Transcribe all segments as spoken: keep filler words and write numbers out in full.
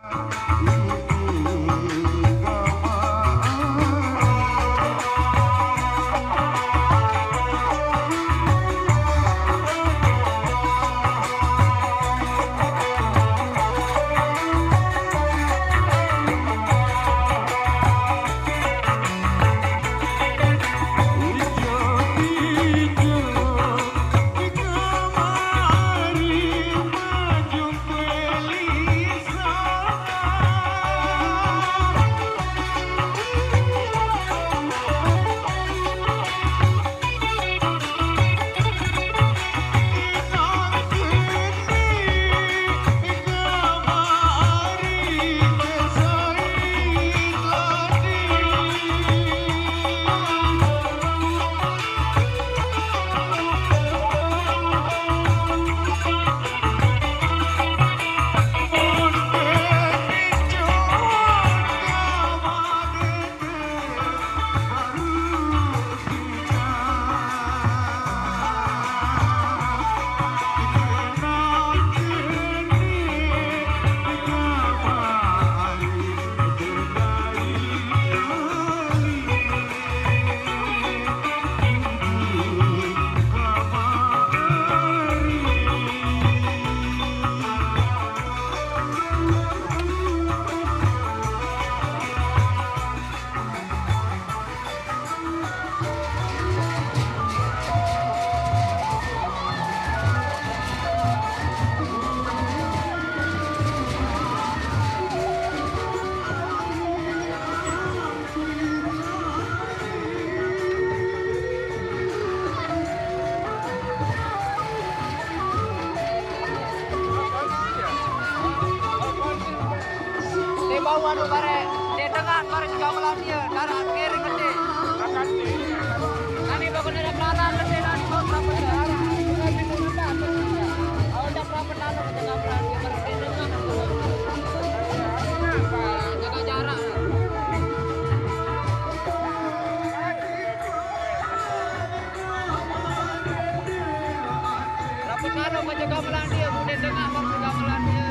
Te bau anu bare, te dengan bare segamelan dia, darah kiri gede. Nani bakal ada pelanan gede, nani bau sampai darah. Kalau udah berapa tahun segamelan dia, bare te dengan. Jaga jarak. Rapet anu, baca gamelan dia, udah dengar baca gamelan dia.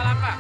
Apa?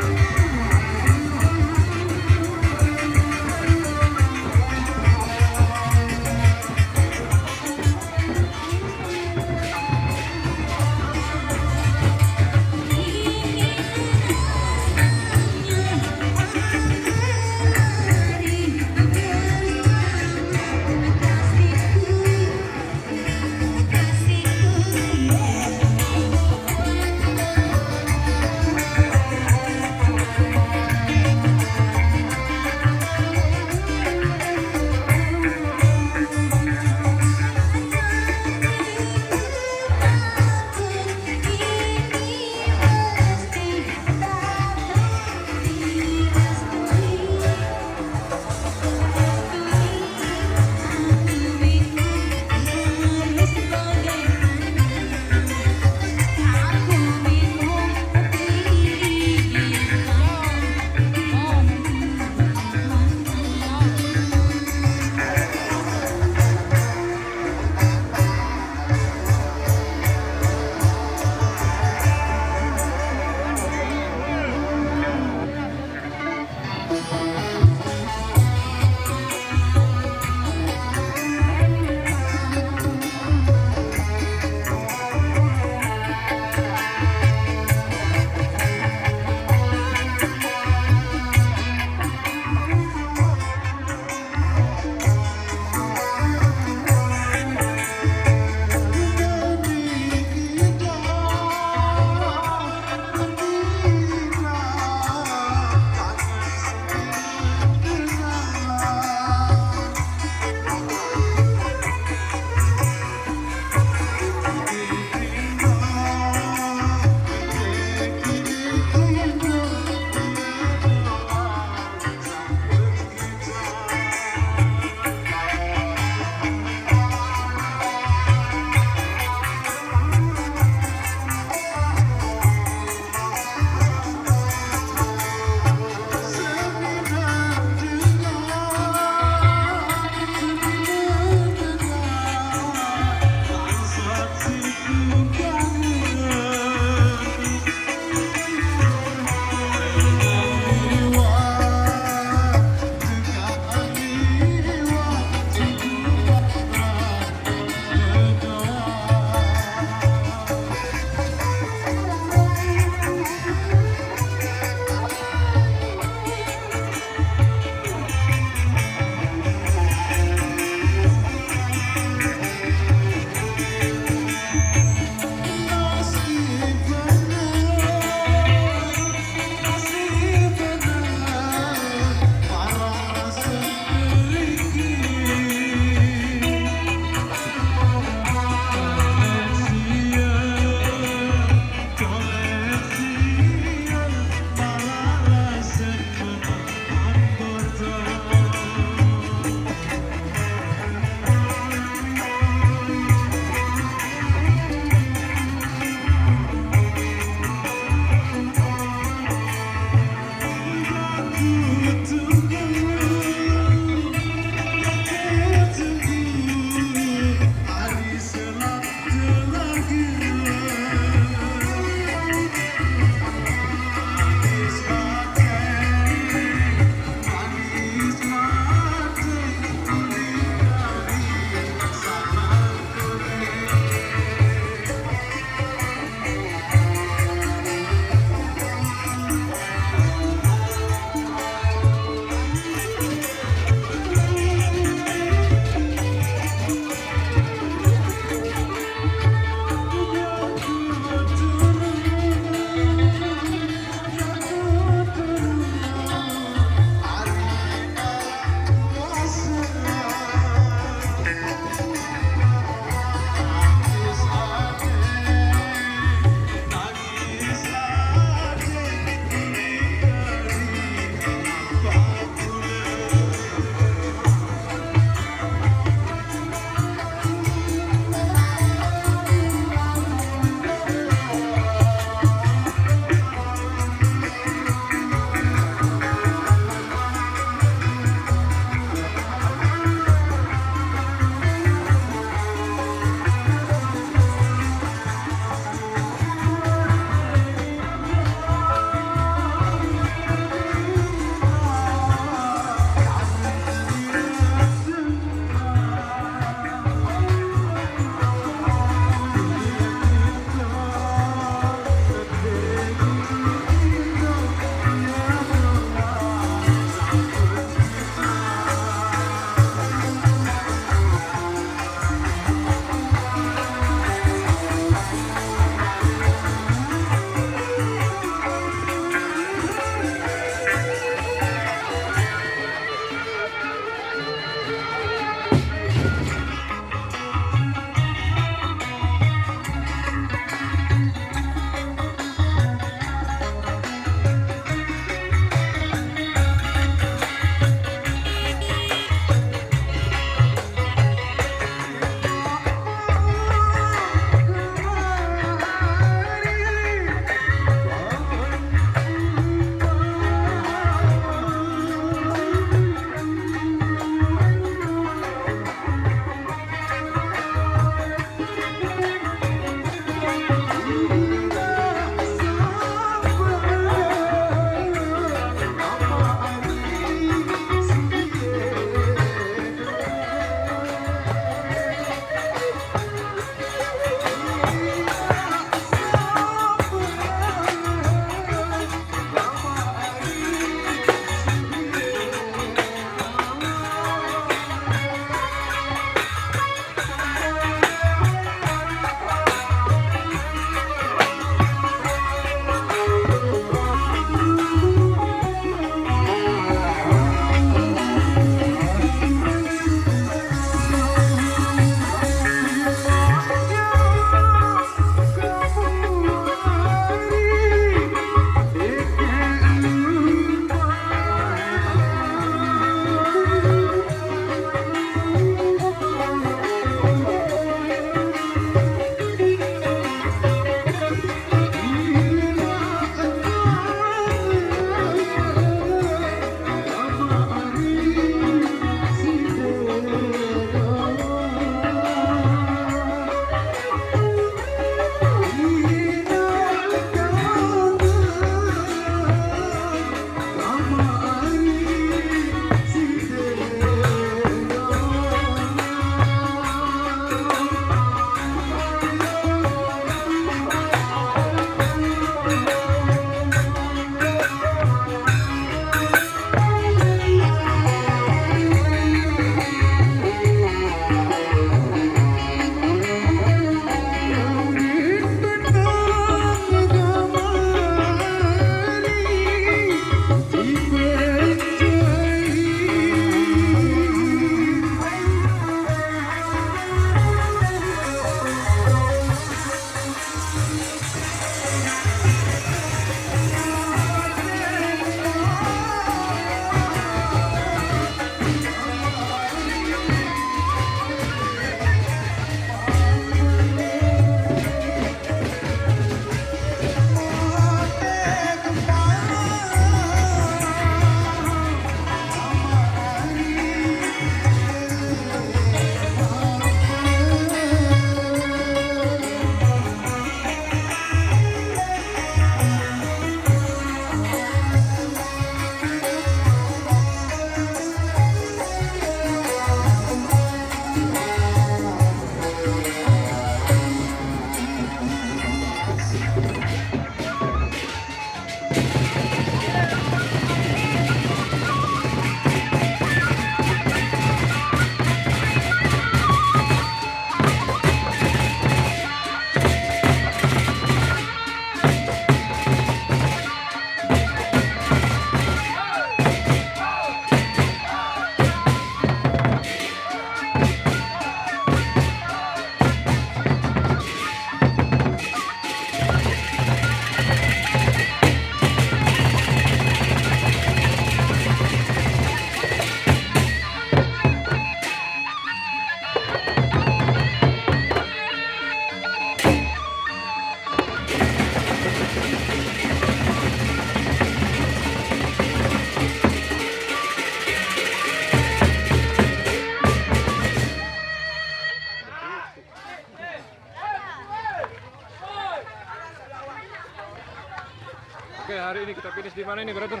Hari ini kita finish di mana ini, brother?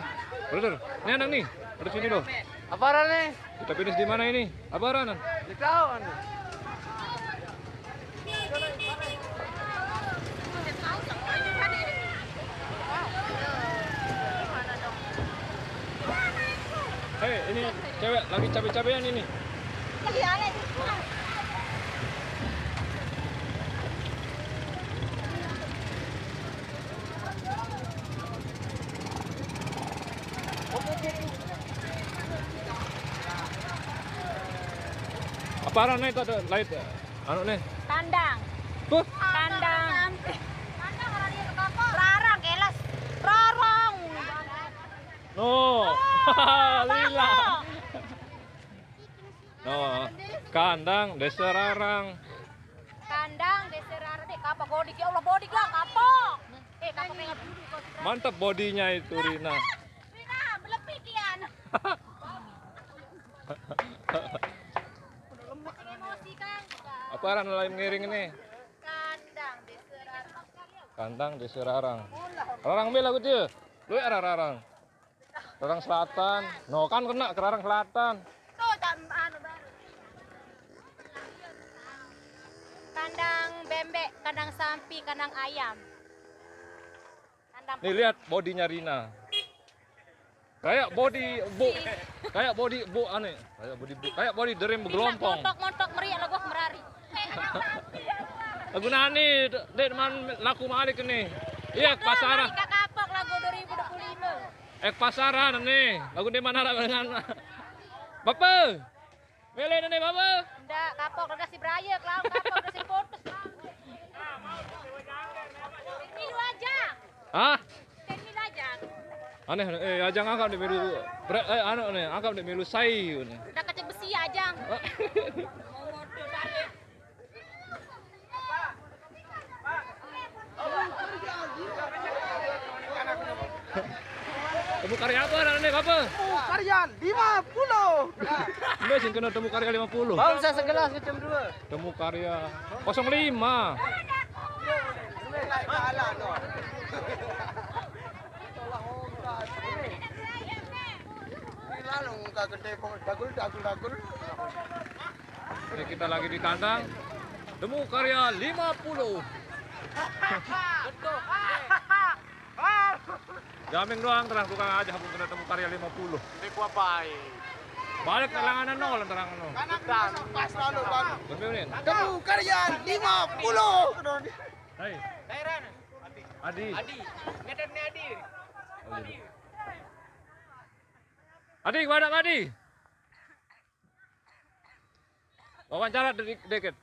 Brother, ini anak nih. Brother, sini loh. Apa nih? Kita finish di mana ini? Apa, Ran? Di tahu, anu. Hei, ini cewek lagi cabe-cabean ini. Apa arane itu ada light? Anu nih. Kandang. Tuh. Kandang. Rarang, kelas. Rarang. No. Lila. No. Kandang desa Rarang. Kandang desa Rarang. Dek, apa bodik? Ya Allah, bodik lah, kapok. Eh, kapok kayak dulu. Mantap bodinya itu, Rina. Rina, melepih kian. Udah lemes, emosi kan. Apa arane lain ngiring ini? Kandang desa Rarang. Kandang desa Rarang. Rarang be lagu dia. Lu arah Rarang. Rarang Selatan. No, kan kena ke Rarang Selatan. Tuh, tam-, anu baru. Kandang bembek, kandang sampi, kandang ayam. Kandang. Nih, lihat bodinya Rina. Kayak body bu, kayak body bu aneh. Kayak body bu, kayak body dream begelompong. Montok-montok meriak lah gua merari. Lagu nani, dek, man laku malik nih. Iya, ke pasaran. Kapok lagu dua ribu dua puluh lima. Eh, ke pasaran nih. Lagu di mana dengan Bapak? Mele nih, Bapak? Ndak, kapok udah si Braya, kalau kapok udah si putus. Milu aja. Hah? Milu aja. Aneh, aneh. Eh, Ajang angkat di milu. Bre-, eh, anu nih, angkat di milu sai nih. Udah kecil besi aja. Hah? Temu karya apa, anak ini, apa? Temu karya lima puluh. Mbak, sing kena temu karya lima puluh. Baru saya segelas macam dua. Temu karya kosong lima. Ini lalu muka gede, dagul, dagul, dagul. Ini kita lagi di kandang. Temu karya lima puluh. Jaming doang terang tukang aja, aku kena temu karya lima puluh. Ini gua baik. Balik ke langanan nol, terang nol. Kanan pas lalu, Bang. Bener, Nin? Temu karya lima puluh. Hai. Adi. Adi. Ngedet nih, Adi. Oh, iya. Adi, gimana, Adi? Wawancara dikit.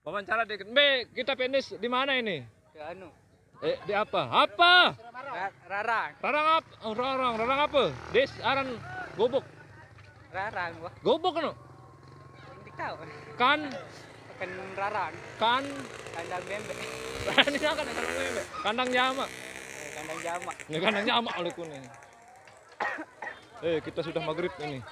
Wawancara dikit. Mbe, kita finish di mana ini? Di anu. Eh, di apa? Apa? Ra-, Rarang. Rarang apa? Oh, Rarang. Rarang apa? Des aran gubuk. Rarang, wah. Gubuk no? Ndak tahu. Kan? Kan Rarang. Kan? Kandang bembek. Ini kan kandang bembek. Kandang jamak. Eh, kandang jamak. Ini kandang jamak oleh kuning. Eh, kita sudah maghrib ini.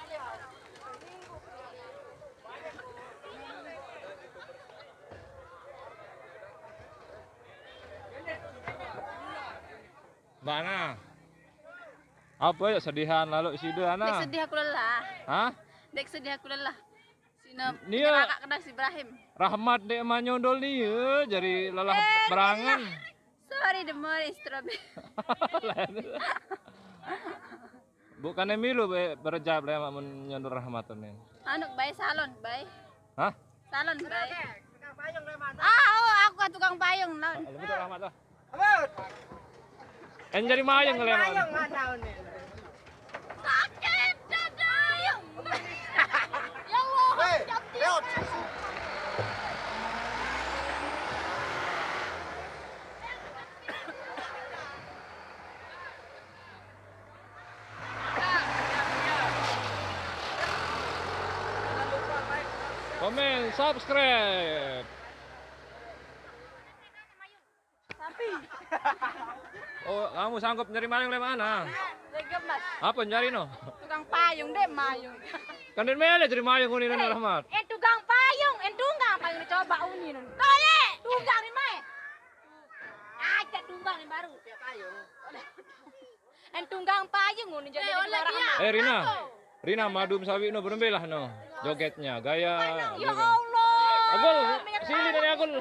Mana? Apa ya sedihan lalu sida, Ana? Dek sedih aku lelah. Hah? Dek sedih aku lelah. Sina nia penyerangak kena si Ibrahim. Rahmat dek manyondol nia, jari lelah berangan. Sorry, the more is trouble. Bukannya milu be berejap le mak mun nyondol Rahmat ni. Anu, bae salon, bae. Hah? Salon, bae. Ah, oh, aku kan tukang payung, non. Lebih tak Rahmat lah. Abut. En jari mayung le mak. Mayung mana ni? Sakit dada. Ya Allah, hei, jam tiga. Komen, subscribe. Sapi. Oh, kamu sanggup nyari mayung le mana? Gemas. Apa nyari no? Tukang payung dek mayung. Kan den mele jadi mayung uni, eh, Rahmat. Eh, tukang payung, eh, tunggang payung, coba uni nun. Kole, tunggang ni mai. Aja tunggang ni baru. Payung. Yang tunggang payung ngono jadi orang. Eh, Rina. Rina, madum sawi no, berembe lah no. Jogetnya, gaya. Ya Allah. Agul, sini dari Agul.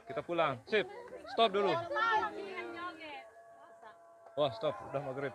Kita pulang. Sip. Stop dulu. Wah, stop. Udah maghrib.